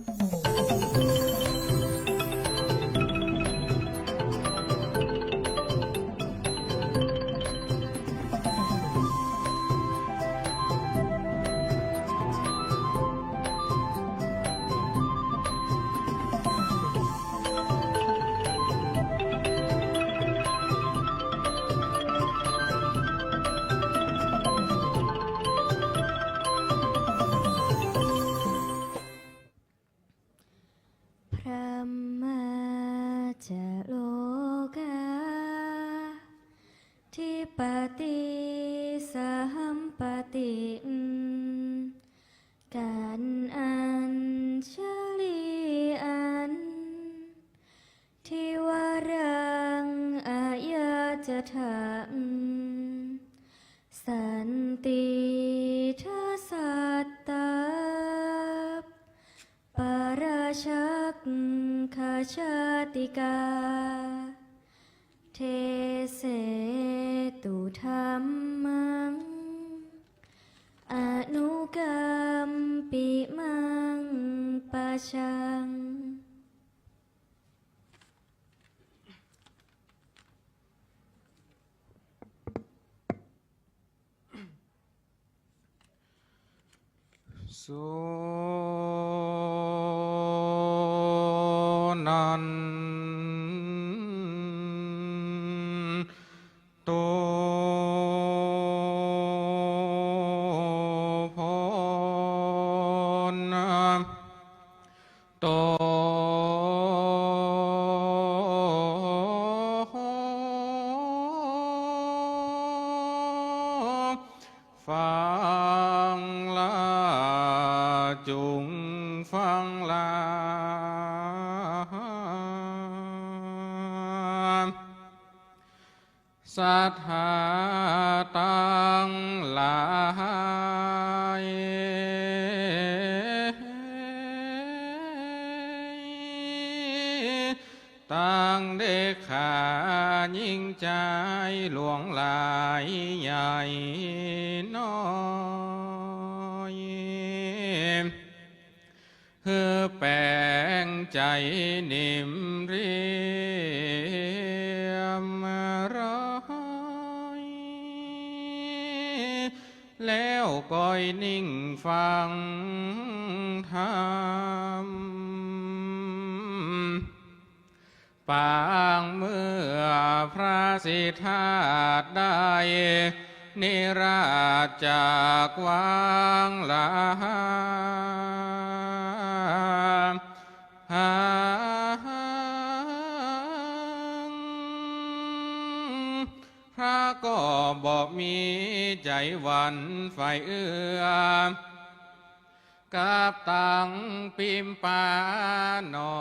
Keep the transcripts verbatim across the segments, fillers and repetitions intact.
พรหมาจะโลกา ธิปติสหัมปติ การอัญชลีอัน ทิวารังอายาจจะถะ สันติทะสัตตา ปะราชักขะชาติกา เทเสตุธัมมัง อนุกัมปิมังปะชัง สุนันโต พรนะ โต ฟังละ จุ่งฟังละ ศรัทธาตังหลาย ตังเด็กขาญิงจายหลวงหลายใหญ่น้อย หื้อแป๋งใจ๋นิ่มเรียบร้อย แล้วก้อยนิ่งฟังธรรม ปางเมื่อพระสิทธาตได้ นิราชจากวังลา พระก็บ่มีใจ๋หวั่นใฝ่เอื้อ กับตังปิมปาหนอ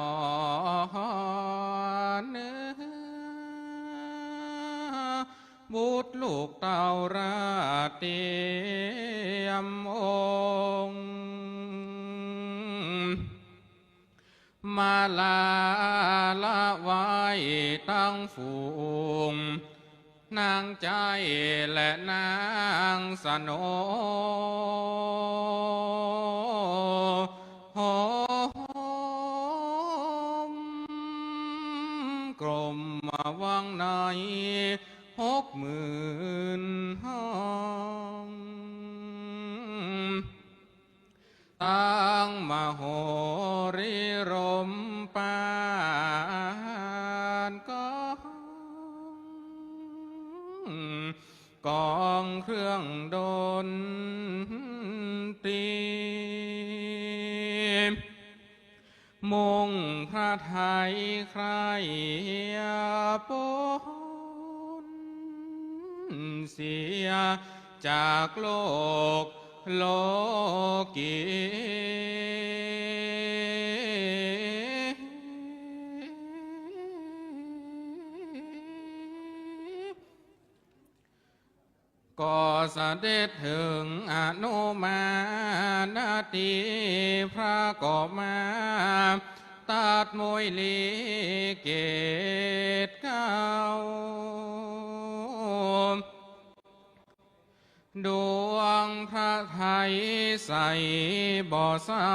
บุตรลูกเต้าราชเตรียมองค์ มาลาละไหว้ตังฝูง นางใจ๊และนางสโน โฮมกรมวังในหกหมื่นห้อง ตังมโหรีรมปานกอง กองเครื่องดนตรี มุ่งพระทัยใคร่ปนเสียจากโลกโลกี ก็เสด็จเถิงอนุมานตี พระก็มาตรัสมวยลีเกตเกล้า ดวงพระทัยใสบ่เศร้า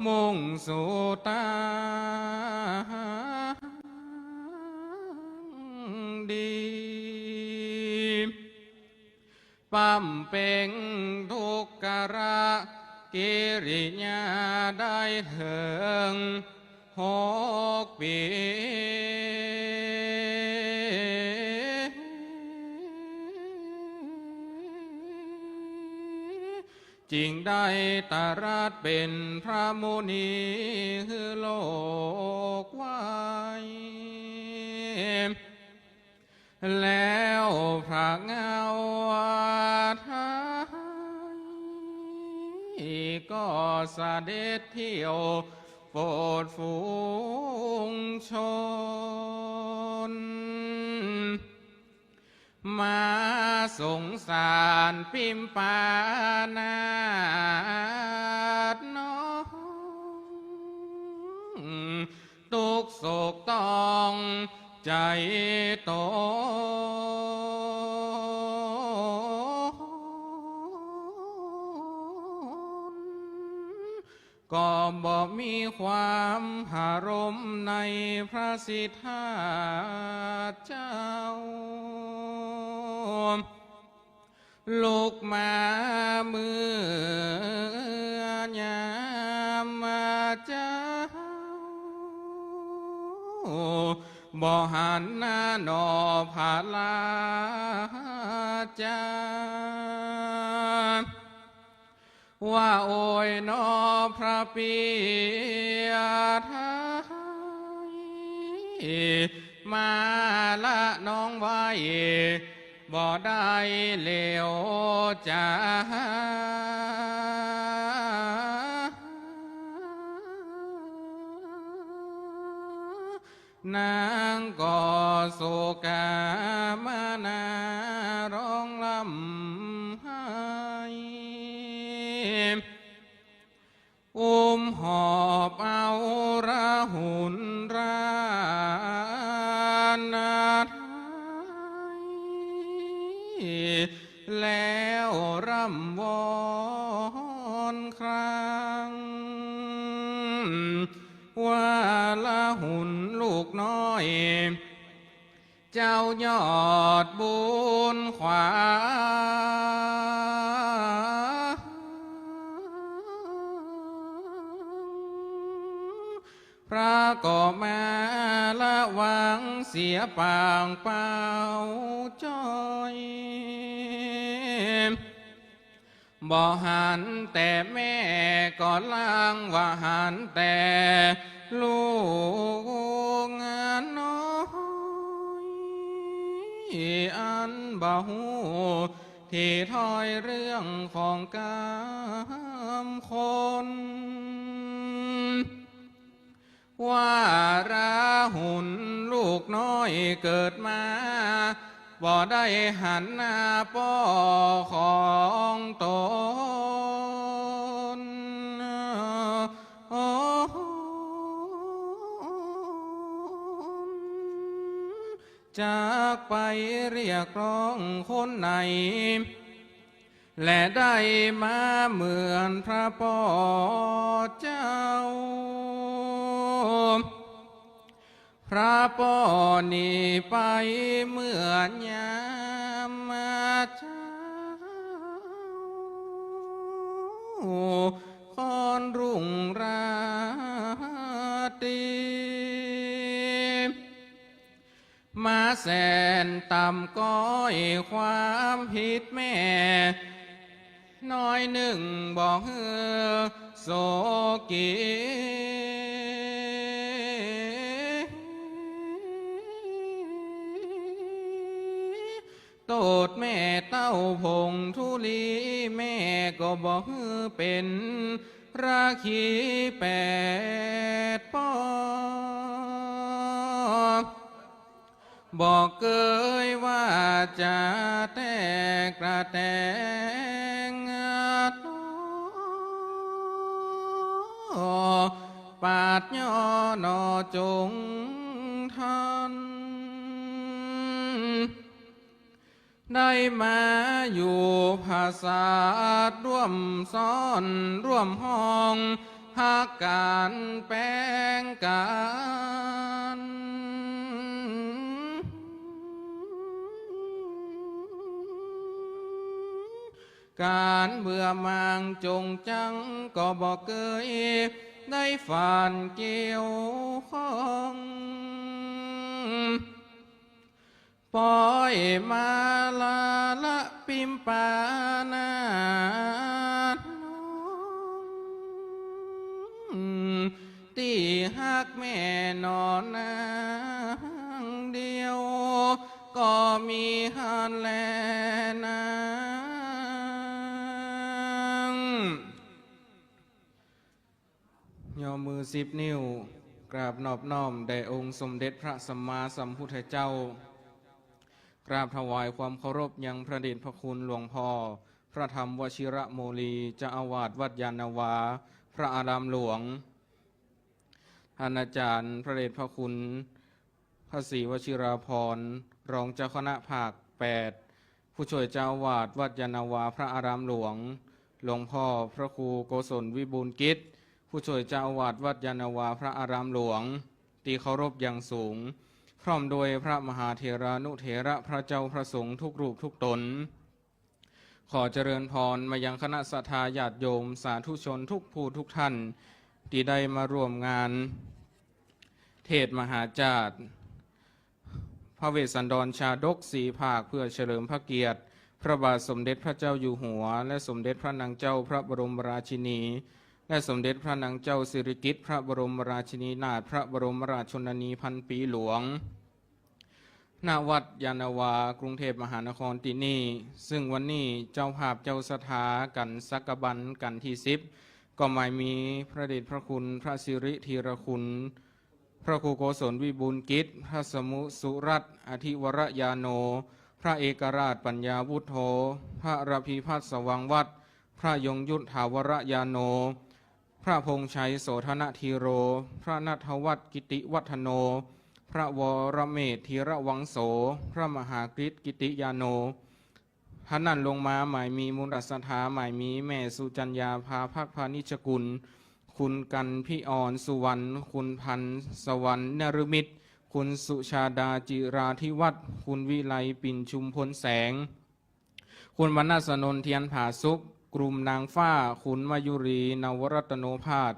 มุ่งสู่ตางดี บำเพ็งทุกขกิริยาได้เถิงหกปี๋ จึงได้ตรัสเป๋นพระมุนีหื้อโลกไหว้ แล้วพระเงาไทยก็เสด็จเที่ยวโปรดฝูงชน มาสงสารพิมพานาถน้อง ทุกข์โศกต้องใจ๋ตน ก็บ่มีความหรมในพระสิทธาเจ้า ลุกมาเมื่อยามเจ้า บ่หันหน้าหนอพระราชา ว่าโอยหนอพระปิยไทย มาละน้องไว้ บ่ได้เลวจ๋า นางก็โศกามานาร้องร่ำไห้ อุ้มหอบเอาราหุลรานาถไทย แล้วร่ำวอนคราง ว่าราหุลลูกน้อย เจ้ายอดบุญขวาง พระก็มาระวังเสียปางเปล่าจ้อย บ่หันแต่แม่ก็ลาง ว่าหันแต่ลูกน้อย อันบ่ฮู้ที่ถ้อยเรื่องของกำคน ว่าราหุลลูกน้อยเกิดมา บ่ได้หันหน้าป้อของตน จักไปเรียกร้องคนไหน และได้มาเหมือนพระป้อเจ้า พระป้อนี้ไปเมื่อยามเจ้า ค่อนรุ่งราตรี มาแสนต่ำก้อยความผิดแม่ น้อยนึ่งบ่หื้อโศกี โต้ษแม่เต้าผงธุลี แม่ก็บ่หื้อเป๋นราคีแปดป้อ บ่เกยว่าจะแตกกระแตง ปาดย่อหนอจงทัน ได้มาอยู่ผสาทร่วมซ้อนร่วมห้อง ฮักกั๋นแป๋งกั๋น ก๋านเบื่อหมางจ๋งจัง ก็บ่เกยได้ฝันเกี่ยวข้อง ปอยมาลาละปิมปานาน้อง ตี้ฮักแม่หนอนนางเดียว ก็มีหั้นแลนาง ยอมือสิบนิ้ว กราบนอบน้อมแด่องค์สมเด็จพระสัมมาสัมพุทธเจ้า กราบถวายความเคารพยังพระเดชพระคุณหลวงพ่อ พระธรรมวชิระโมลี เจ้าอาวาสวัดยานนาวา พระอารามหลวง ท่านอาจารย์พระเดชพระคุณ พระศรีวชิราภรณ์ รองเจ้าคณะภาคแปด ผู้ช่วยเจ้าอาวาสวัดยานนาวาพระอารามหลวง หลวงพ่อพระครูโกศลวิบูลย์กิจ ผู้ช่วยเจ้าอาวาสวัดยานนาวาพระอารามหลวง ตี้เคารพอย่างสูง พร้อมด้วยพระมหาเถรานุเถระพระเจ้าพระสงฆ์ทุกรูปทุกต๋น ขอเจริญพรมายังคณะศรัทธาญาติโยมสาธุชนทุกผู้ทุกท่าน ตี้ได้มาร่วมงานเทศน์มหาจาตร พระเวสสันดรชาดกสี่ภาค เพื่อเฉลิมพระเกียรติ พระบาทสมเด็จพระเจ้าอยู่หัว และสมเด็จพระนางเจ้าพระบรมราชินี และสมเด็จพระนางเจ้าสิริกิติ์ พระบรมราชินีนาถ พระบรมราชชนนีพันปีหลวง ณ วัดยานนาวา กรุงเทพมหานครตี้นี่ ซึ่งวันนี้เจ้าภาพเจ้าศรัทธากั๋นสักบันกั๋นตี้สิบ ก็หมายมีพระเดชพระคุณพระสิริธีรคุณ พระครูโกศลวิบูลย์กิจ พระสมุสุรัตน์อธิวรญาโณ พระเอกราชปัญญาวุฒโธ พระรพิพัฒน์สว่างวัฒน์ พระยงยุทธถาวรญาโณ พระพงษ์ชัยโสธนธีโร พระณัฐวัฒน์กิติวัฒโน พระวรเมธธีรวังโส พระมหากฤษกิติยาโณ หั้นนั้นลงมาหมายมีมูลศรัทธาหมายมีแม่สุจัญญา ภาภักพานิชกุล คุณกันพิอรสุวรรณ คุณพันธ์สวรรค์นฤมิต คุณสุชาดาจิราธิวัฒน์ คุณวิไลปิ่นชุมพลแสง คุณมนัสนนท์เทียนผาสุข กลุ่มนางฟ้า คุณมายุรีนวรัตโนภาส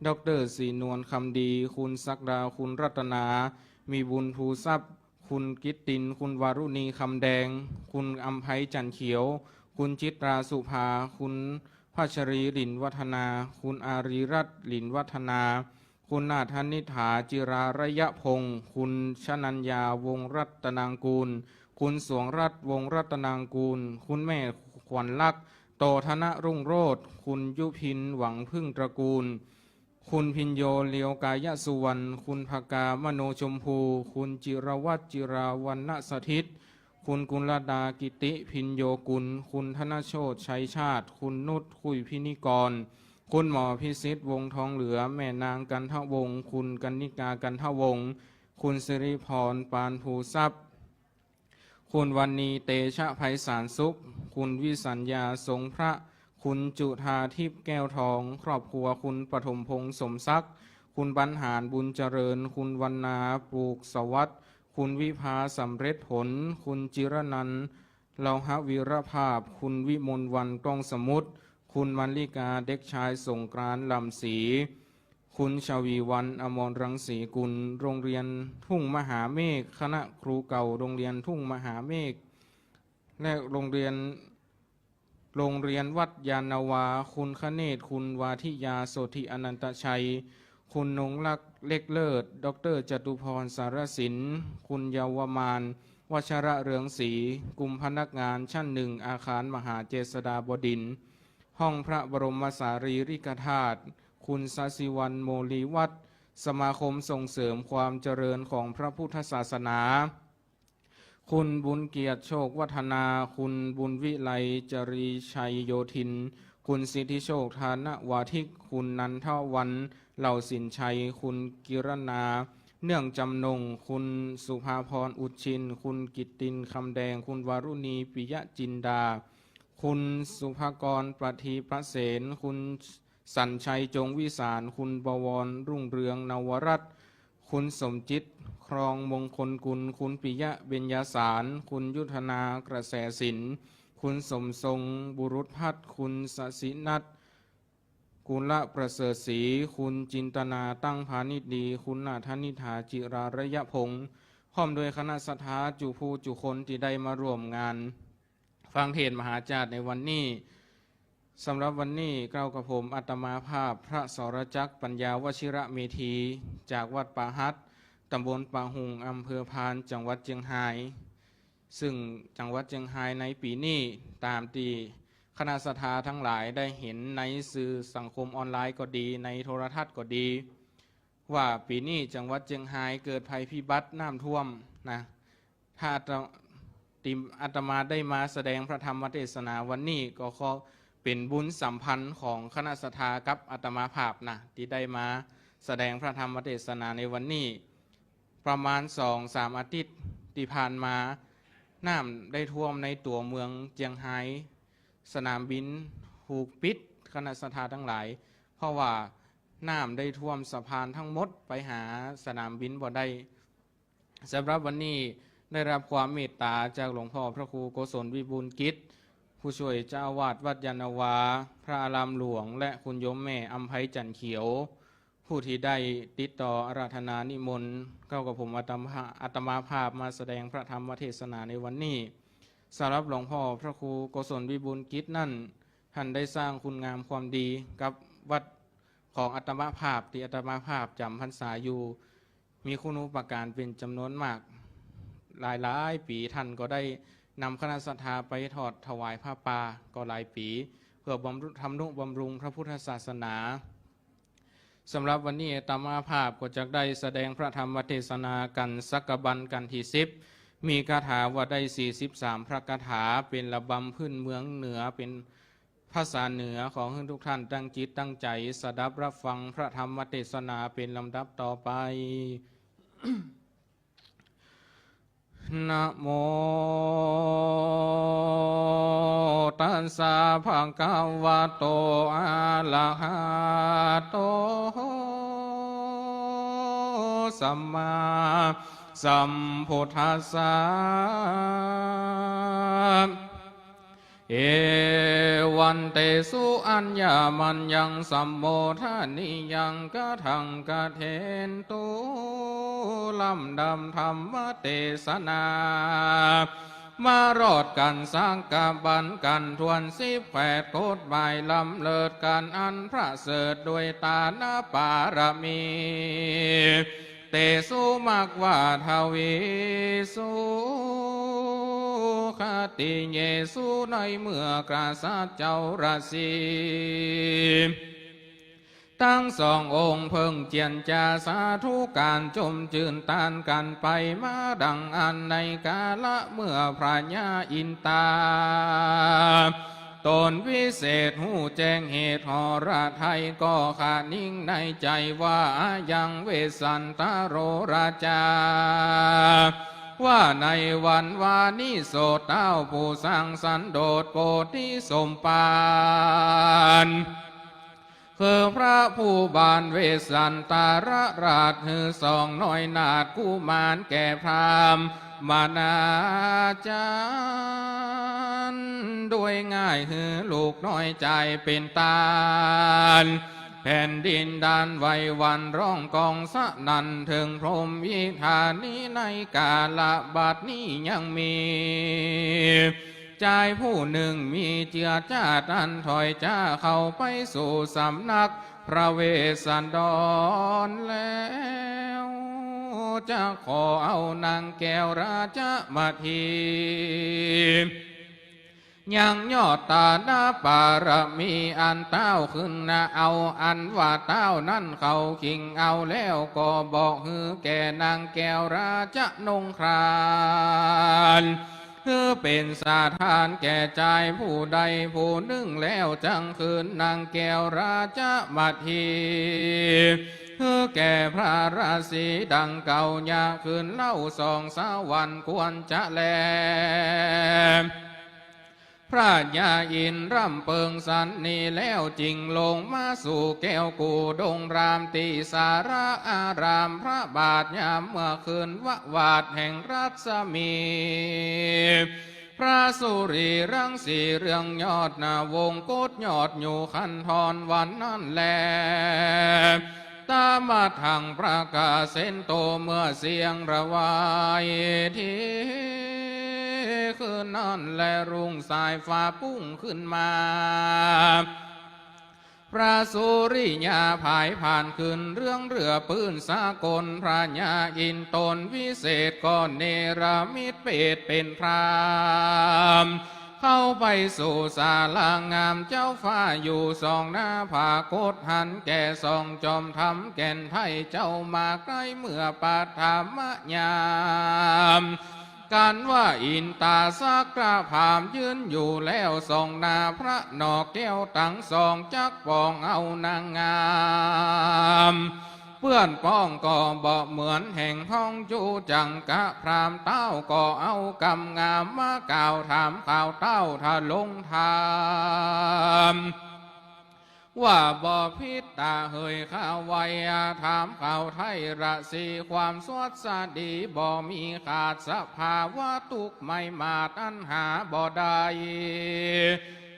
ด็อกเตอร์ศรีนวลคำดี คุณศักดา คุณรัตนา มีบุญภูทรัพย์ คุณกิตติน คุณวารุณีคำแดง คุณอำไพจันทร์เขียว คุณจิตราสุภา คุณพัชรีหลินวัฒนา คุณอารีรัตน์หลินวัฒนา คุณนาถนิษฐาจิราระยะพงศ์ คุณชนัญญาวงศ์รัตนางกูล คุณสวงรัตน์วงศ์รัตนางกูล คุณแม่ขวัญลักษณ์ โตธนรุ่งโรจน์ คุณยุพินหวังพึ่งตระกูล คุณพิญโญ เลียวกายสุวรรณ คุณภกา มโนชมพู คุณจิรวัฒน์ จิราวรรณสถิต คุณกุลดา กิติพิญโญกุล คุณธนโชติ ชัยชาติ คุณนุช คุยพินิกร คุณหมอพิสิทธิ์ วงศ์ทองเหลือ แม่นางกันทวงศ์ คุณกนิกา กันทวงศ์ คุณสิริพร ปานภูทรัพย์ คุณวรรณี เตชะไพศาลสุข คุณวิสัญญา ทรงพระ คุณจุฑาทิพย์ แก้วทอง ครอบครัวคุณปฐมพงษ์ สมศักดิ์ คุณบรรหาร บุญเจริญ คุณวรรณา ปลูกสวัสดิ์ คุณวิภา สำเร็จผล คุณจิรนันท์ เลาหะวีรภาพ คุณวิมลวรรณ ก้องสมุทร คุณมลลิกา เด็กชายสงกรานต์ ลำศรี คุณชวีวรรณ อมรรังสีกุล โรงเรียนทุ่งมหาเมฆ คณะครูเก่าโรงเรียนทุ่งมหาเมฆ และโรงเรียน โรงเรียนวัดยานนาวา คุณคเนศ คุณวาทิยา โสธิอนันตชัย คุณนงรัก เล็กเลิศ ด็อกเตอร์จตุพร สารสิน คุณเยาวมาน วัชระเรืองศรี กลุ่มพนักงานชั้นหนึ่ง อาคารมหาเจษฎาบดินทร์ ห้องพระบรมสารีริกธาตุ คุณศศิวรรณ โมลีวัฒน์ สมาคมส่งเสริมความเจริญของพระพุทธศาสนา คุณบุญเกียรติ โชควัฒนา คุณบุญวิไล จรีชัยโยธิน คุณสิทธิโชค ธนวาทิก คุณนันทวัน เหล่าสินชัย คุณกิรณา เนื่องจำนง คุณสุภาพร อุดชิน คุณกิตติน คำแดง คุณวารุณี ปิยะจินดา คุณสุภกร ประทีปเสน คุณ สัญชัย จงวิสาร คุณบวรรุ่งเรืองนวรัตน์ คุณสมจิต ครองมงคลกุล คุณปิยะ เบญญาสาร คุณยุทธนา กระแสสิน คุณสมทรง บุรุษพัฒน์ คุณสศินัท กุลประเสริฐศรี คุณจินตนา ตั้งพานิชดี คุณนาถนิษฐา จิราระยะพงษ์ พร้อมด้วยคณะศรัทธาจุผู้จุคนตี้ได้มาร่วมงานฟังเทศน์มหาจาร์ในวันนี้ สำหรับวันนี้เกล้ากระผมอาตมาภาพพระสรจักร ปัญญาวชิระเมธี จากวัดป่าฮัด ตำบลป่าหุ่ง อำเภอพาน จังหวัดเจียงฮาย ซึ่งจังหวัดเจียงฮายในปี๋นี้ ต๋ามตี้คณะศรัทธาตังหลายได้หันในสื่อสังคมออนไลน์ก็ดี ในโทรทัศน์ก็ดี ว่าปี๋นี้จังหวัดเจียงฮายเกิดภัยพิบัติน้ำท่วมนะ ถ้าอาต ติม อาตมาได้มาแสดงพระธรรมเทศนาวันนี้ก็ขอเป๋นบุญสัมพันธ์ของคณะศรัทธากับอาตมาภาพนะ ตี้ได้มาแสดงพระธรรมเทศนาในวันนี้ ประมาณสองสามอาทิตย์ตี้ผ่านมา น้ำได้ท่วมในตั๋วเมืองเจียงฮาย สนามบินถูกปิด คณะศรัทธาตังหลาย เพราะว่าน้ำได้ท่วมสะพานตังหมด ไปหาสนามบินบ่ได้ สำหรับวันนี้ได้รับความเมตต๋าจากหลวงพ่อพระครูโกศลวิบูลย์กิจ ผู้ช่วยเจ้าอาวาสวัดยานนาวา พระอารามหลวง และคุณโยมแม่อำไพจันทร์เขียว ผู้ตี้ได้ติดต่ออาราธนานิมนต์เกล้ากระผมอาตมา อาตมาภาพมาแสดงพระธรรมเทศนาในวันนี้ สำหรับหลวงพ่อพระครูโกศลวิบูลย์กิจนั้น ท่านได้สร้างคุณงามความดีกับวัดของอาตมาภาพตี้อาตมาภาพจ๋ำพรรษาอยู่ มีคุณูปการเป๋นจ๋ำนวนมาก หลายๆ ปี๋ท่านก็ได้นำคณะศรัทธาไปทอดถวายผ้าป่าก็หลายปี๋ เพื่อบำรุง ทำนุบำรุงพระพุทธศาสนา สำหรับวันนี้อาตมาภาพก็จะได้แสดงพระธรรมเทศนากั๋นสักกะบันกั๋นตี้สิบ มีคาถาว่าได้สี่สิบสามพระคาถา เป๋นระบำพื้นเมืองเหนือ เป๋นภาษาเหนือ ขอหื้อทุกท่านตั้งจิตตั้งใจ๋สดับรับฟังพระธรรมเทศนาเป๋นลำดับต่อไป นะโมตัสสะ ภะคะวะโต อะระหะโต สัมมาสัมพุทธัสสะ เอวังเตสุ อัญญามัญญัง สัมโมทะนียัง กะถัง กะเทนตุ ลำดับธรรมเทศนา มารอดกั๋นสักกะบันกั๋นถ้วนสิบแปด กฎหมายล้ำเลิศกั๋น อันประเสริฐด้วยตานปารมี เตสุ มัคควาทะวีสุ คติเยสุ ในเมื่อกษัตริย์เจ้าราศี ตังสององค์เพิ่งเจียรจาสาธุก๋าน จมจื้นตานกั๋นไปมาดังอั้น ในกาละเมื่อพระญาอินตา ต๋นวิเศษฮู้แจ้งเหตุหฤทัย ก็คะนิงในใจ๋ว่า อะยังเวสสันตะโรราจา ว่าในวันวานี้โสตเต้าผู้สร้างสันโดษโปธิสมภาร คือพระผู้บานเวสสันตะราช หื้อสองน้อยนาถกุมารแก่พราหมณาจารย์ ด้วยง่ายหื้อลูกน้อยจ่ายเป๋นตาน แผ่นดินด้านไหวหวั่นร้องก้องสนั่น เถิงพรหมวิหารี ในกาละบัดนี้ยังมี จายผู้นึ่งมีเจื้อจ้าอั้นถอยจ๊าเข้าไปสู่สำนักพระเวสสันดรแล้ว จะขอเอานางแก้วราชมะถี ยังยอดตานปารมีอันเต้าขึ้นนาเอา อันว่าเต้านั้นเขาคิงเอาแล้ว ก็บอกหื้อแก่นางแก้วราชนงคราน หื้อเป๋นสถานแก่จายผู้ใดผู้นึ่งแล้ว จักคืนนางแก้วราชมะถี หื้อแก่พระราศีดังเก่า อย่าคืนเล่าสองสามวันควรจะแล พระยาอินทร์ร่ำเปิงสันนี้แล้ว จึงลงมาสู่แก้วกู้ดงราม ตี้สารารามพระบาทยามเมื่อคืน ววาทแห่งรัศมี พระสุริรังสีเรืองยอดนาวงกตยอดอยู่คันธรวันนั้นแล ตามาทังประกาเสนโต เมื่อเสียงระวายทีคืนนั้นแล รุ่งสายฟ้าปุ้งขึ้นมา พระสุริยาผายผ่านขึ้นเรืองเรือปื้นสากล พระยาอินทร์ตนวิเศษก็เนรมิตเปรตเป็นพราหมณ์ เข้าไปสู่ศาลางามเจ้าฟ้าอยู่สองหน้าผากฏ หันแก่สองจอมธรรมแก่นไทยเจ้ามาใกล้เมื่อปฐมยาม กันว่าอินตาสักกะพราหมณ์ยืนอยู่แล้วสองหน้าพระนอกแก้วตังสอง จักปองเอานางงาม เปื้อนป้องก็บ่เหมือนแห่งห้องจูจังกะ พราหมณ์เต้าก็เอากำงามมากล่าวถามข่าวเต้าทะลงธรรม ว่าบ่ผิดตาเหยข้าไวย ถามข่าวไทยละสีความสวัสดี บ่มีขาดสภาวะทุกข์ไม่มาดอันหาบ่ได้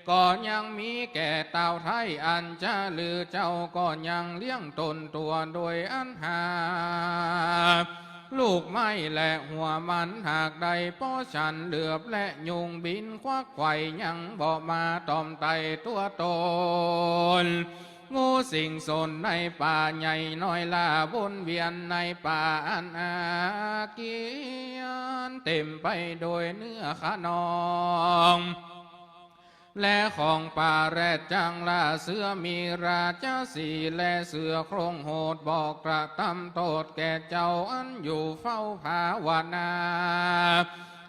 ก็ยังมีแก่เต้าไทยอันจะลือ เจ้าก็ยังเลี้ยงตนตัวโดยอันหา ลูกไม้และหัวมันหากได้ เพราะฉันเหลือบและยุงบินควักไขว่ ยังบ่มาตอมไตตัวตน งูสิงสนในป่าใหญ่น้อยล่า วนเวียนในป่าอันอาเกียน เต็มไปโดยเนื้อขนอง และของป่าแรดจังล่า เสือมีราชสีห์และเสือโคร่งโหด บ่กระทำโทษแก่เจ้าอันอยู่เฝ้าภาวนา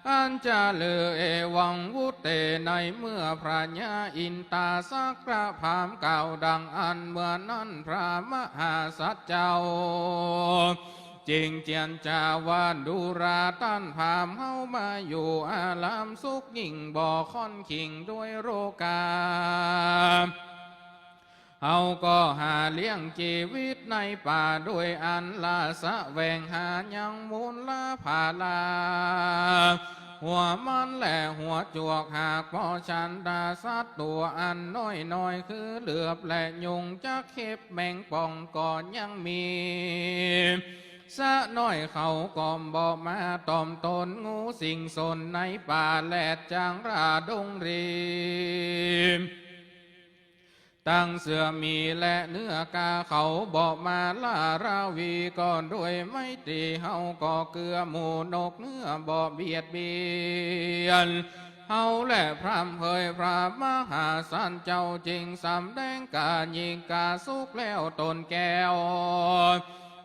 อันจะลือ เอวังวุตเต ในเมื่อพระยาอินตาสักกะพราหมณ์กล่าวดังอั้น เมื่อนั้นพระมหาสัตว์เจ้า จึงเจียรจาว่า ดูราต้านพราหมณ์ เฮามาอยู่อารามสุขยิ่ง บ่ค่อนขิงด้วยโรคา เฮาก็หาเลี้ยงจีวิตในป่า ด้วยอันล่าแสวงหายังมูลผลา หัวมันและหัวจวกหาก เพราะฉันดาสัตว์ตัวอันน้อยๆ คือเหลือบและยุง จักเห็บแมงป่องก็ยังมี สะน้อยเขาก็บ่มาตอมตน งูสิงสนในป่าแรดจังล่าดงรี ตังเสือหมีและเนื้อกา เขาบ่มาล่าราวี ก็ด้วยไมตรีเฮาก็เกื้อหมู่นกเนื้อ บ่เบียดเบียน เฮาและพร่ำเผยพระมหาสันเจ้า จึงสำแดงกายิกาสุขแล้วตนแก้ว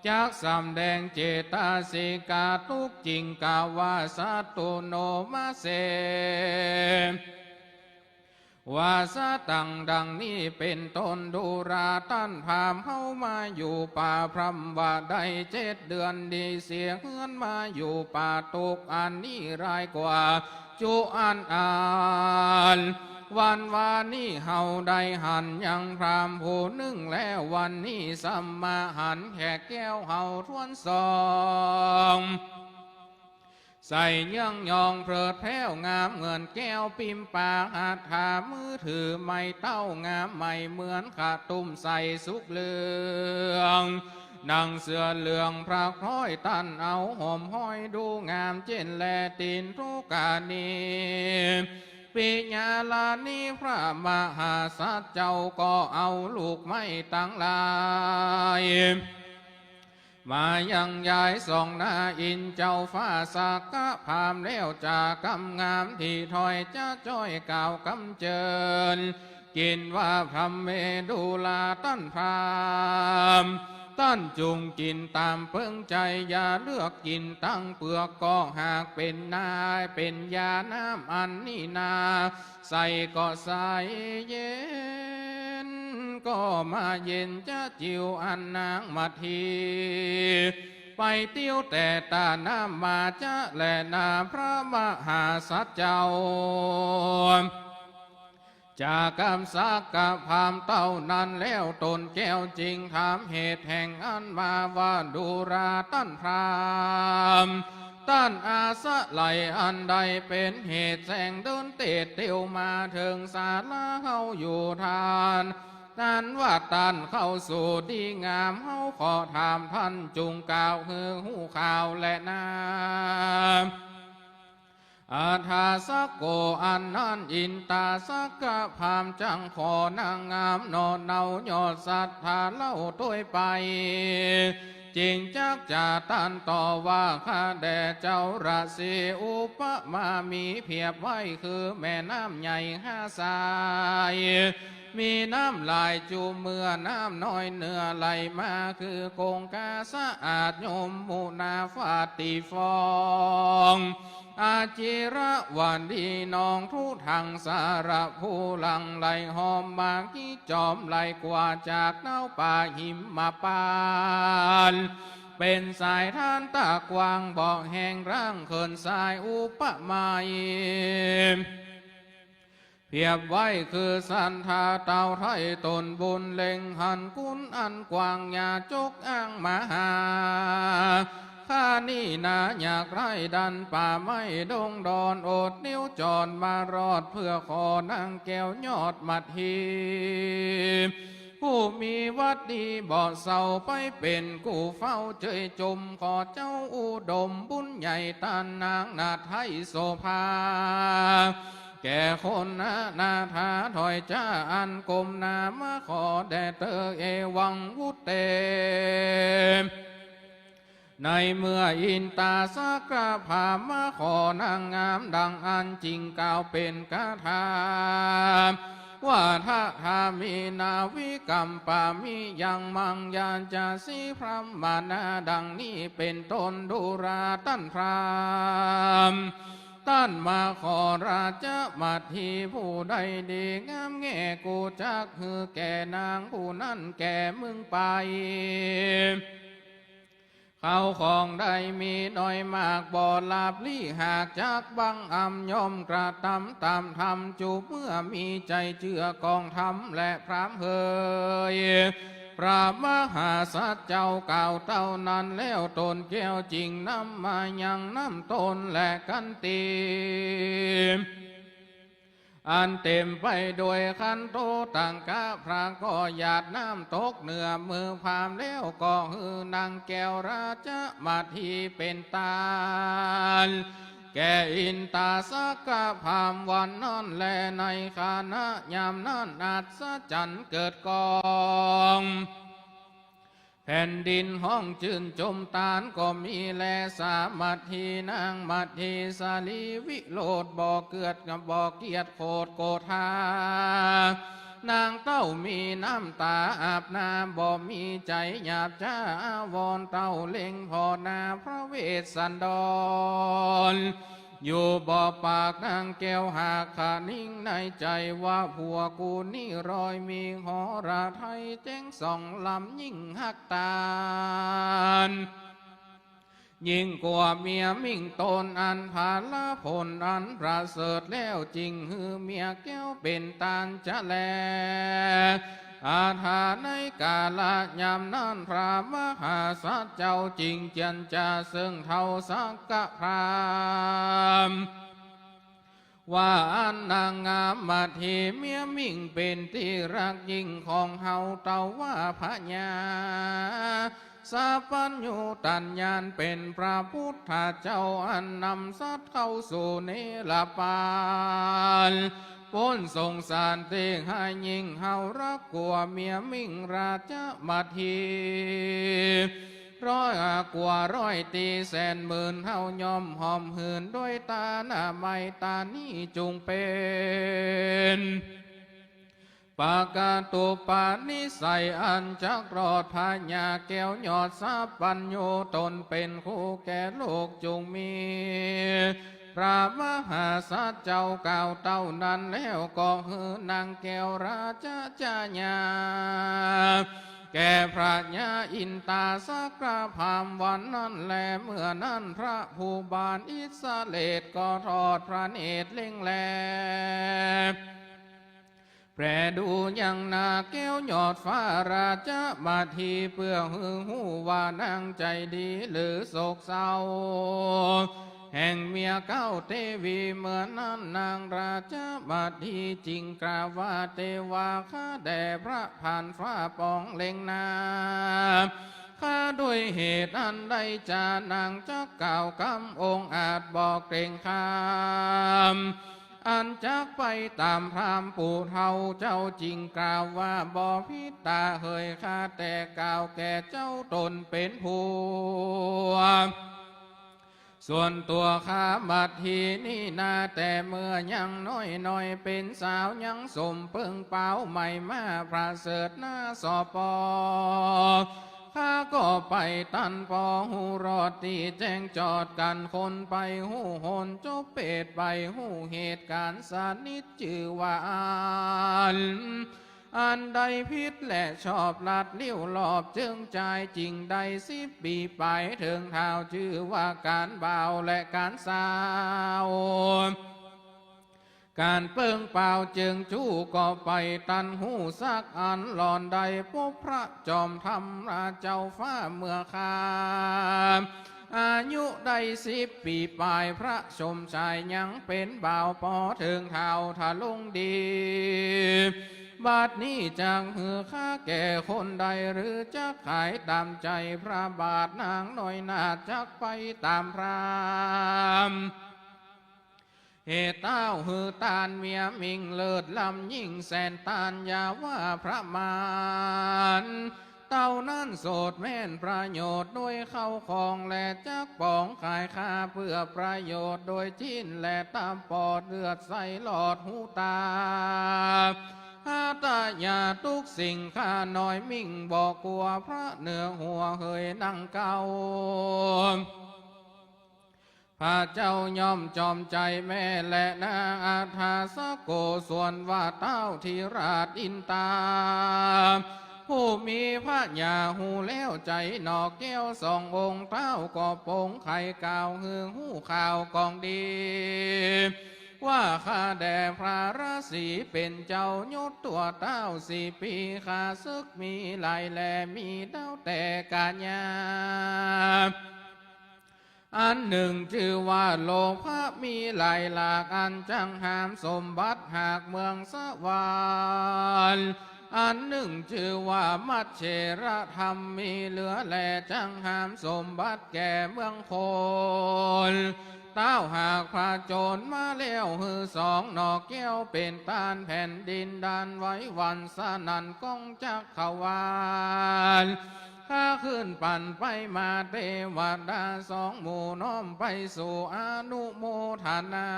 จักสำแดงเจตสิกาทุกข์จริง กาว่าสัตตุโนมะเส ว่าสะตังดังนี้เป็นต้น ดูราต้านพราหมณ์ เฮามาอยู่ป่าพร่ำว่าได้เจ็ดเดือน ดีเสียเฮือนมาอยู่ป่าตกอันนี้ร้ายกว่าจุอันอั้น วันวานนี้เฮาได้หันยังพราหมณ์ผู้นึ่งแล้ว วันนี้ซ้ำมาหันแขกแก้วเฮาถ้วนสอง ใส่เยื่องยองเพลิดแผ้วงามเหมือนแก้วปิมปา หัตถามือถือไม้เต้างามใหม่เหมือนขะตุ้มใส่สุกเหลือง หนังเสือเหลืองพระคล้อย ต้านเอาหอมห้อยดูงามเจ๋นแล ตีนทุกานี ปิยาลานี พระมหาสัตว์เจ้าก็เอาลูกไม้ตังหลาย มายังยายสองหน้าอินเจ้าฟ้าสักกะพราหมณ์แล้ว จากำงามที่ถ้อยจะจ้อยกล่าวกำเจิญ กินว่าพรหมเมดุลาต้านพราหมณ์ ต้านจุ่งกิ๋นต๋ามเปิงใจ๋ อย่าเลือกกิ๋นตังเปือก ก็หากเป๋นนา เป๋นยาน้ำอันนี้นา ใส่ก็ใสเย็น ก็มาเย็นจะจิ๋วอันนางมัทธี ไปติ้วแต่ต้าน้ำมาจะแลนา พระมหาสัตว์เจ้า จากกับสักกะพราหมณ์เต้านั้นแล้ว ตนแก้วจึงถามเหตุแห่งอันมาว่า ดูราต้านพราหมณ์ ต้านอาศัยอันใดเป๋นเหตุแสงเดินเตดเตียวมาเถิงศาลาเฮาอยู่ทาน นั้นว่าต้านเข้าสู่ดีงาม เฮาขอถามต้านจุ่งกล่าวหื้อฮู้ข่าวแลนา อัฏฐาสโก อันนั้นอินตาสักกะพราหมณ์จั้งขอนางงามหนอเนา ยอดศรัทธาเล่าตวยไป จึงจักจะต้านต่อว่า ข้าแด่เจ้าราศี อุปมามีเปรียบไว้คือแม่น้ำใหญ่ห้าสาย มีน้ำหลายจุ่ม เมื่อน้ำน้อยเนือไหลมา คือคงคาสะอาด ยมุนาฟาติฟอง อจิรวดีนอง ทุทังสาระภูหลั่งไหลหอม มากิจอมไหลกว่าจากเน้าป่าหิมพานต์ เป๋นสายทานตากว้าง บ่อแห้งร้างเขินสาย อุปมา เปรียบไว้คือศรัทธาเต้าไท้ตนบุญ เล็งหันคุณอันกว้าง อย่าจกอ้างมาหา ข้านี้นาอยากไร้ดันป่าไม้ดงดอน อดนิ้วจรมารอด เพื่อขอนางแก้วยอดมัทที ผู้มีวัตรดีบ่เศร้า ไปเป๋นกู้เฝ้าเจยจุม ขอเจ้าอุดมบุญใหญ่ต้านนางนาไท้โสภา แก่คนอนาถาถ้อยจ๋าอันก้มหน้ามาขอแด่เตอ เอวังวุตเต ในเมื่ออินตาสักกะพราหมณ์มาขอนางงามดังอั้น จึงกล่าวเป๋นคาถาว่า ทะทามินาวิกัมปามิยัง มังยาจาสีพรหมนา ดังนี้เป๋นต้น ดูราต้านพราหมณ์ ต้านมาขอราชมัทที ผู้ใดดีงามแง่ กูจักหื้อแก่นางผู้นั้นแก่มึงไป เข้าของได้มีน้อยมาก บ่หลาบลี้หากจักบังอำ ย่อมกระตำต๋ามธรรม จุเมื่อมีใจ๋เจื้อกองธรรมและพราหมณ์เหย พระมหาสัตว์เจ้ากล่าวเต้านั้นแล้ว ตนแก้วจึงนำมายังน้ำตนและขันตี อันเต๋มไปโดยขันโตตังคะ พระก็หยาดน้ำตกเหนือมือพราหมณ์แล้ว ก็หื้อนางแก้วราชมัททีเป๋นตาน แก่อินตาสักกะพราหมณ์วันนั้นแล ในขณะยามนั้นอัศจรรย์เกิดกอง แผ่นดินฮ้องจื้นจุมตานก็มีแล สามัททีนางมัททีสาลีวิโรธ บ่เกียจบ่เกียจโขดโกธา นางเต้ามีน้ำต๋าอาบหน้า บ่มีใจ๋หยาบจ๊าอาวรณ์ เต้าเล็งผ่อหน้าพระเวสสันดร อยู่บ่ปากนางแก้วหากคะนิงในใจ๋ว่า ผัวกูนี้รอยมีหฤทัยแจ้งส่องล้ำยิ่งฮักตาน ยิ่งกว่าเมียมิ่งตนอันผลผลอันประเสริฐแล้ว จึงหื้อเมียแก้วเป๋นตานจะแล อาถาในกาละยามนั้น พระมหาสัตว์เจ้าจึงเจียรจาเซิ่งเฒ่าสักกะพราหมณ์ ว่าอั้น นางงามมัททีเมียมิ่งเป๋นตี้ฮักยิ่งของเฮา เต้าว่าพญาสัพพัญญูตัญญาณ เป๋นพระพุทธเจ้าอันนำสัตว์เข้าสู่นิรพาน ป๊นสงสารตี้ฮ้ายยิ่ง เฮาฮักกว่าเมียมิ่งราชมัทที ร้อยกว่าร้อยตี้แสนหมื่น เฮาย่อมหอมหืนด้วยต๋านามัย ต๋านี้จุ่งเป๋น ปกตุปนิสัยอันจักรอด พญาแก้วยอดสัพพัญญู ตนเป๋นครูแก่โลกจุ่งมี พระมหาสัตว์เจ้ากล่าวเต้านั้นแล้ว ก็หื้อนางแก้วราชชายา แก่พระญาอินตาสักกะพราหมณ์วันนั้นแล เมื่อนั้นพระผู้บานอิสเรศก็ทอดพระเนตรเล็งแล แปรดูยังนาแก้วยอดฟ้าราชมัทธี เปื้อหื้อฮู้ว่านางใจ๋ดีหรือโศกเศร้า แห่งเมียเก๊าเตวี เมื่อนั้นนางราชมัทธีจึงกล่าวว่า เตวาข้าแด่พระผ่านฟ้าปองเล็งนา ข้าด้วยเหตุอันใดจานางจักกล่าวกำองอาจบ่เกรงขาม อันจักไปต๋ามพราหมณ์ผู้เฒ่า เจ้าจึงกล่าวว่าบ่ผิดต๋าเหย ข้าแต่กล่าวแก่เจ้าต๋นเป๋นผัว ส่วนตั๋วข้ามัทธีนี้นา แต่เมื่อยังน้อยๆ เป๋นสาวยังสมเปิ้งเป๋าใหม่มาประเสริฐนาสป ข้าก็ไปตันปอฮู้รอดตี้แจ้งจอดกั๋นคน ไปฮู้หนจบเปตไปฮู้เหตุก๋ารณ์สนิท จื้อว่าอัน อันใดผิดและชอบลัดลิ้วรอบ จึงจ่ายจึงได้สิบปี๋ป๋ายเถิงเฒ่า จื้อว่าก๋ารบ่าวและก๋ารสาว ก๋ารเปิ้งเป๋าเจิงจู้ ก็ไปตันฮู้สักอัน หล่อนได้ปบพระจอมธรรมราชเจ้าฟ้าเมื่อครา อายุได้สิบปี๋ป๋าย พระสมชายยังเป๋นบ่าวปอเถิงเฒ่าทะลุงดี บัดนี้จักหื้อข้าแก่คนใด หรือจักขายต๋ามใจ๋พระบาท นางน้อยนาจักไปต๋ามพราหมณ์ เหตุเต้าหื้อต้านเมียมิ่งเลิศล้ำยิ่งแสนต้าน อย่าว่าประมาณ เต้านั้นโสดแม่นประโยชน์ด้วยเข้าของ และจักป๋องขายข้าเปื้อประโยชน์โดยจิ๊น และต๋ามปอดเลือดใสหลอดหูต๋า หาตะยาทุกสิ่งข้าน้อยมิ่งบ่กั๋ว พระเหนือหัวเหยนั่งเก๊า พระเจ้าย่อมจอมใจ๋แม่และนา อัฏฐาสโก ส่วนว่าเต้าธิราชอินตา ผู้มีพญาฮู้แล้วใจ๋หนอแก้วสององค์ เต้าก็ปงใค่กล่าวหื้อฮู้ข่าวกองดี ว่าข้าแด่พระราศีเป๋นเจ้ายศตั๋วเต้าสี่ปี๋ ข้าศึกมีหลายแล มีเต้าแต่กัญญา อันนึ่งจื้อว่าโลภะมีหลายหลาก อันจักหามสมบัติหากเมืองสวรรค์ อันนึ่งจื้อว่ามัชเชรธรรมมีเหลือแล จักหามสมบัติแก่เมืองคน เต้าหากผจญมาแล้วหื้อสองหนอแก้ว เป๋นต้านแผ่นดินด้านไหวหวั่นสนั่นก้องจักรวาล ข้าขึ้นปั่นไปมาเตวดาสองหมู่น้อมไปสู่อนุโมทนา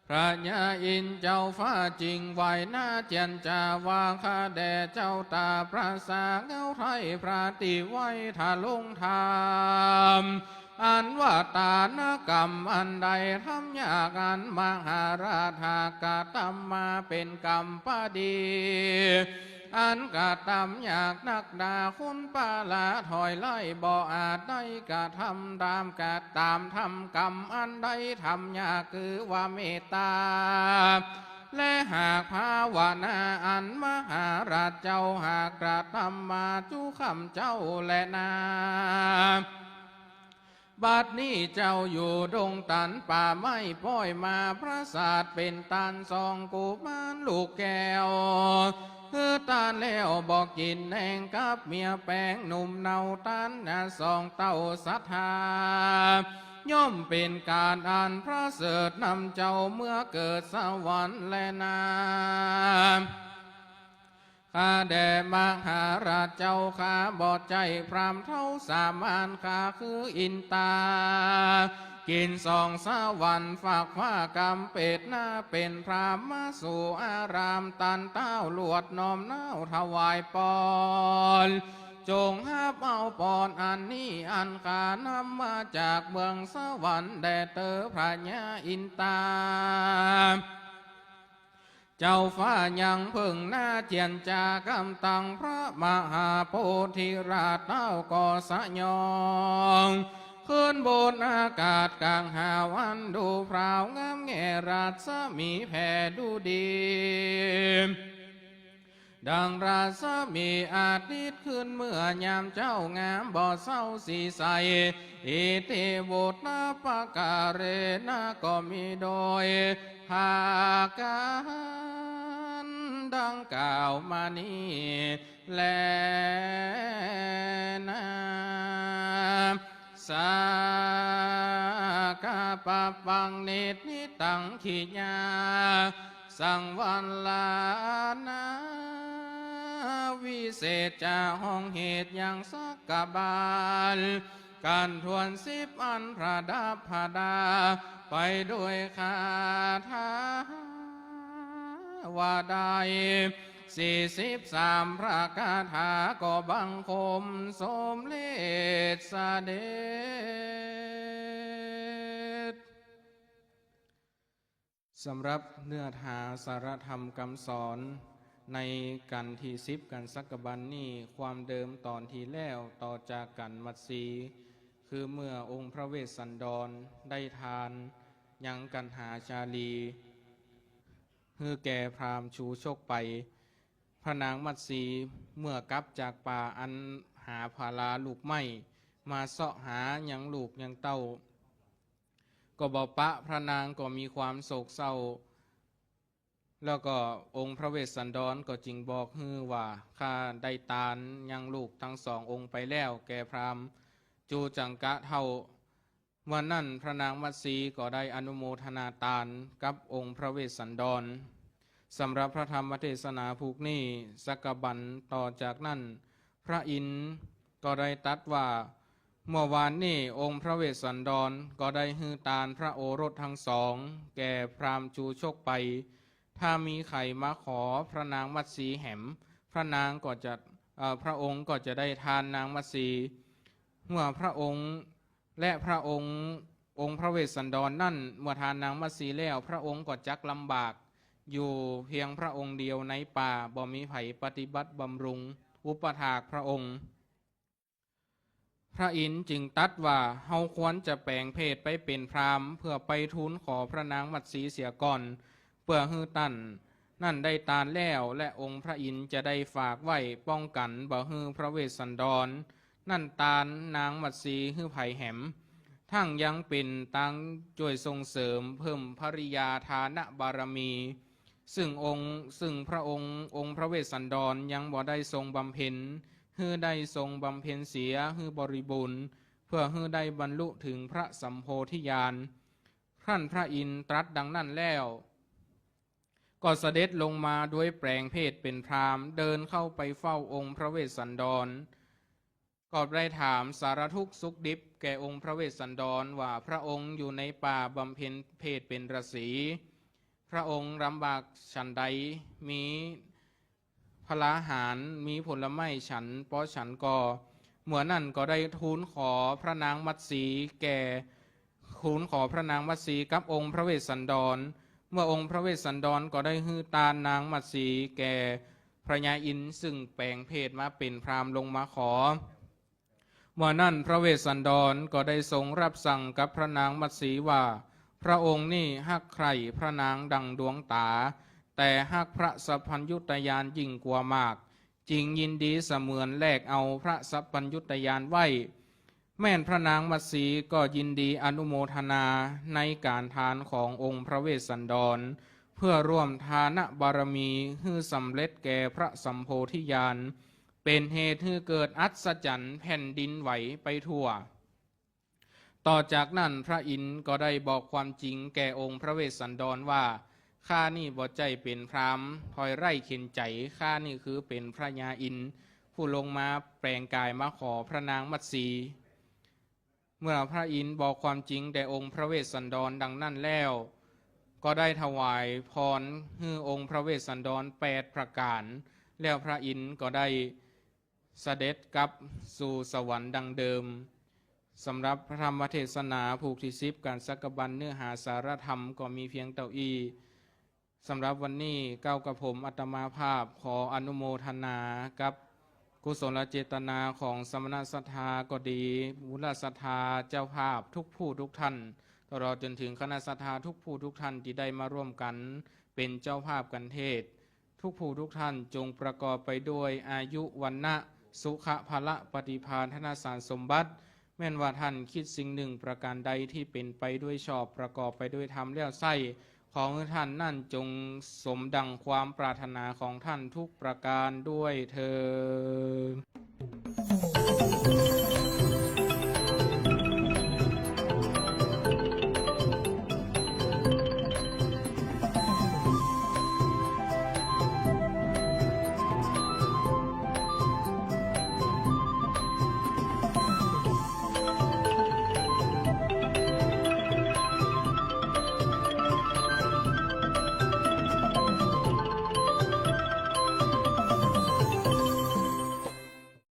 พระยาอินทร์เจ้าฟ้าจึงไหว้นาเจียรจาว่า ข้าแด่เจ้าต๋าประสาเงาไทยพระตี้ไหว้ทะลุงธรรม อันว่าตานกรรมอันใดทำยาก อันมหาราชหากกระตำมาเป๋นกรรมปดี อันกระตำยากนักหนา คนปาละถอยไล่บ่อาจได้กระตำต๋าม กระตำทำกรรมอันใดทำยาก คือว่าเมตต๋า และหากภาวนา อันมหาราชเจ้าหากกระตำมาจุ๊ค่ำเจ๊าแลนา บัดนี้เจ้าอยู่ดงตันป่าไม้ ป้อยมาพระศาสตร์เป๋นต้านสองกุมารลูกแก้ว หื้อต้านแล้วบ่กิ๋นแหนงกับเมียแป๋งหนุ่มเนา ต้านนาสองเต้าศรัทธา ย่อมเป๋นก๋านอันประเสริฐนำเจ้าเมือเกิดสวรรค์แลนา ข้าแด่มหาราชเจ้าข้าบ่ใจ้พราหมณ์เฒ่าสามัญ ข้าคืออินตา กิ๋นสองสวรรค์ ฝากฟ้ากำเปตนา เป๋นพราหมณ์มาสู่อาราม ต้านเต้าลวดน้อมน้าวถวายปอน จงฮับเอาปอนอันนี้ อันข้านำมาจากเมืองสวรรค์ แด่เตอพระยาอินตา เจ้าฟ้ายังเพิ่งนาเจียรจากำตังพระมหาโพธิราชเต้าก็สยอง ขึ้นบนอากาศก๋างหาวัน ดูพราวงามแง่รัศมีแผ่ดูดี ดังรัศมีอาทิตย์ขึ้นเมื่อยามเจ๊างามบ่เศร้าสีใส อิติวุตตปกาเรนะ ก็มีโดยประก๋านดังกล่าวมานี้แลนา สักกะปะปัง นิฏฐิตัง ขิยา สังวัลลานา วิเศษจะห้องเหตุยังสักกะบาล กันถ้วนสิบอันประดับประดา ไปด้วยคาถาว่าได้ สี่สิบสามพระคาถา ก็บังคมสมเร็จเสด็จ สำหรับเนื้อหาสาระธรรมกำสอนในกัณฑ์ตี้สิบ กัณฑ์สักกะบันนี้ ความเดิมต๋อนตี้แล้ว ต่อจากกัณฑ์มัตสี คือเมื่อองค์พระเวสสันดรได้ทานยังกัณหาชาลี หื้อแก่พราหมณ์ชูชกไป พระนางมัตสีเมื่อกลับจากป่าอันหาผาลาลูกไม้ มาเซาะหายังลูกยังเต้า ก็บ่ปะ พระนางก็มีความโศกเศร้า แล้วก็องค์พระเวสสันดรก็จึงบอกหื้อว่า ข้าได้ตานยังลูกตังสององค์ไปแล้ว แก่พราหมณ์จูจังกะเฒ่า เมื่อนั้นพระนางมัตสีก็ได้อนุโมทนาตานกับองค์พระเวสสันดร สำหรับพระธรรมเทศนาผูกนี้ สักกะบันต่อจากนั้น พระอินทร์ก็ได้ตรัสว่า เมื่อวานนี้องค์พระเวสสันดรก็ได้หื้อตานพระโอรสทั้งสอง แก่พราหมณ์จูชกไป ถ้ามีใผมาขอพระนางมัตสีแหม พระนางก็จะ เอ่อ พระองค์ก็จะได้ทานนางมัตสี เมื่อพระองค์ และพระองค์ องค์พระเวสสันดรนั่น เมื่อทานนางมัตสีแล้ว พระองค์ก็จักลำบากอยู่เพียงพระองค์เดียวในป่า บ่มีใผปฏิบัติบำรุงอุปถากพระองค์ พระอินทร์จึงตรัสว่า เฮาควรจะแปลงเพศไปเป๋นพราหมณ์ เพื่อไปทูลขอพระนางมัตสีเสียก่อน เพื่อหื้อต้าน นั่นได้ตานแล้ว และองค์พระอินทร์จะได้ฝากไว้ป้องกั๋นบ่หื้อพระเวสสันดรนั่นตานนางมัตสีหื้อใผแหม ทั้งยังเป๋นตางจ้วยส่งเสริมเพิ่มภริยาทานบารมี ซึ่งองค์ ซึ่งพระองค์ องค์พระเวสสันดรยังบ่ได้ทรงบำเพ็ญ หื้อได้ทรงบำเพ็ญเสียหื้อบริบูรณ์ เพื่อหื้อได้บรรลุถึงพระสัมโพธิญาณ ครั้นพระอินทร์ตรัสดังนั้นแล้ว ก็เสด็จลงมาด้วยแปลงเพศเป๋นพราหมณ์ เดินเข้าไปเฝ้าองค์พระเวสสันดร ก็ได้ถามสารทุกข์สุขดิบแก่องค์พระเวสสันดรว่า พระองค์อยู่ในป่าบำเพ็ญเพศเป๋นฤๅษี พระองค์ลำบากฉันใด มี พลาหาร มีผลไม้ฉัน ปอฉันก่อ เมื่อนั้นก็ได้ทูลขอพระนางมัตสีแก่ ทูลขอพระนางมัตสีกับองค์พระเวสสันดร เมื่อองค์พระเวสสันดรก็ได้หื้อตานนางมัตสีแก่พญาอินทร์ ซึ่งแปลงเพศมาเป๋นพราหมณ์ลงมาขอ เมื่อนั้นพระเวสสันดรก็ได้ทรงรับสั่งกับพระนางมัตสีว่า พระองค์นี้ฮักใคร่พระนางดังดวงต๋า แต่ฮักพระสัพพัญญุตญาณยิ่งกว่ามาก จึงยินดีเสมือนแลกเอาพระสัพพัญญุตญาณไว้ แม่นพระนางมัตสีก็ยินดีอนุโมทนาในก๋านทานขององค์พระเวสสันดร เพื่อร่วมทานบารมีหื้อสำเร็จแก่พระสัมโพธิญาณ เป๋นเหตุหื้อเกิดอัศจรรย์แผ่นดินไหวไปทั่ว ต่อจากนั้นพระอินทร์ก็ได้บอกความจริงแก่องค์พระเวสสันดรว่า ข้านี่บ่ใจ้เป๋นพราหมณ์ถอยไร่เข็ญใจ๋ ข้านี่คือเป๋นพญาอินทร์ ผู้ลงมาแปลงก๋ายมาขอพระนางมัตสี เมื่อพระอินทร์บอกความจริงแด่องค์พระเวสสันดรดังนั้นแล้ว ก็ได้ถวายพรหื้อองค์พระเวสสันดรแปดประก๋าน แล้วพระอินทร์ก็ได้เสด็จกลับสู่สวรรค์ดังเดิม สำหรับพระธรรมเทศนาผูกตี้สิบ กัณฑ์สักกะบัน เนื้อหาสาระธรรมก็มีเพียงเต้าอี้ สำหรับวันนี้เก้ากระผมอาตมาภาพขออนุโมทนากับ กุศลเจตนาของสมณศรัทธาก็ดี มูลศรัทธาเจ้าภาพทุกผู้ทุกท่าน ตลอดจนถึงคณะศรัทธาทุกผู้ทุกท่านตี้ได้มาร่วมกั๋นเป๋นเจ้าภาพกั๋นเทศน์ ทุกผู้ทุกท่านจงประกอบไปด้วยอายุ วรรณะ สุขะ พละ ปฏิภาณ ธนสารสมบัติ แม่นว่าท่านคิดสิ่งหนึ่งประการใดตี้เป๋นไปด้วยชอบ ประกอบไปด้วยธรรมแล้วไส้ ขอหื้อท่านนั้นจงสมดังความปรารถนาของท่านทุกประการด้วยเทอญ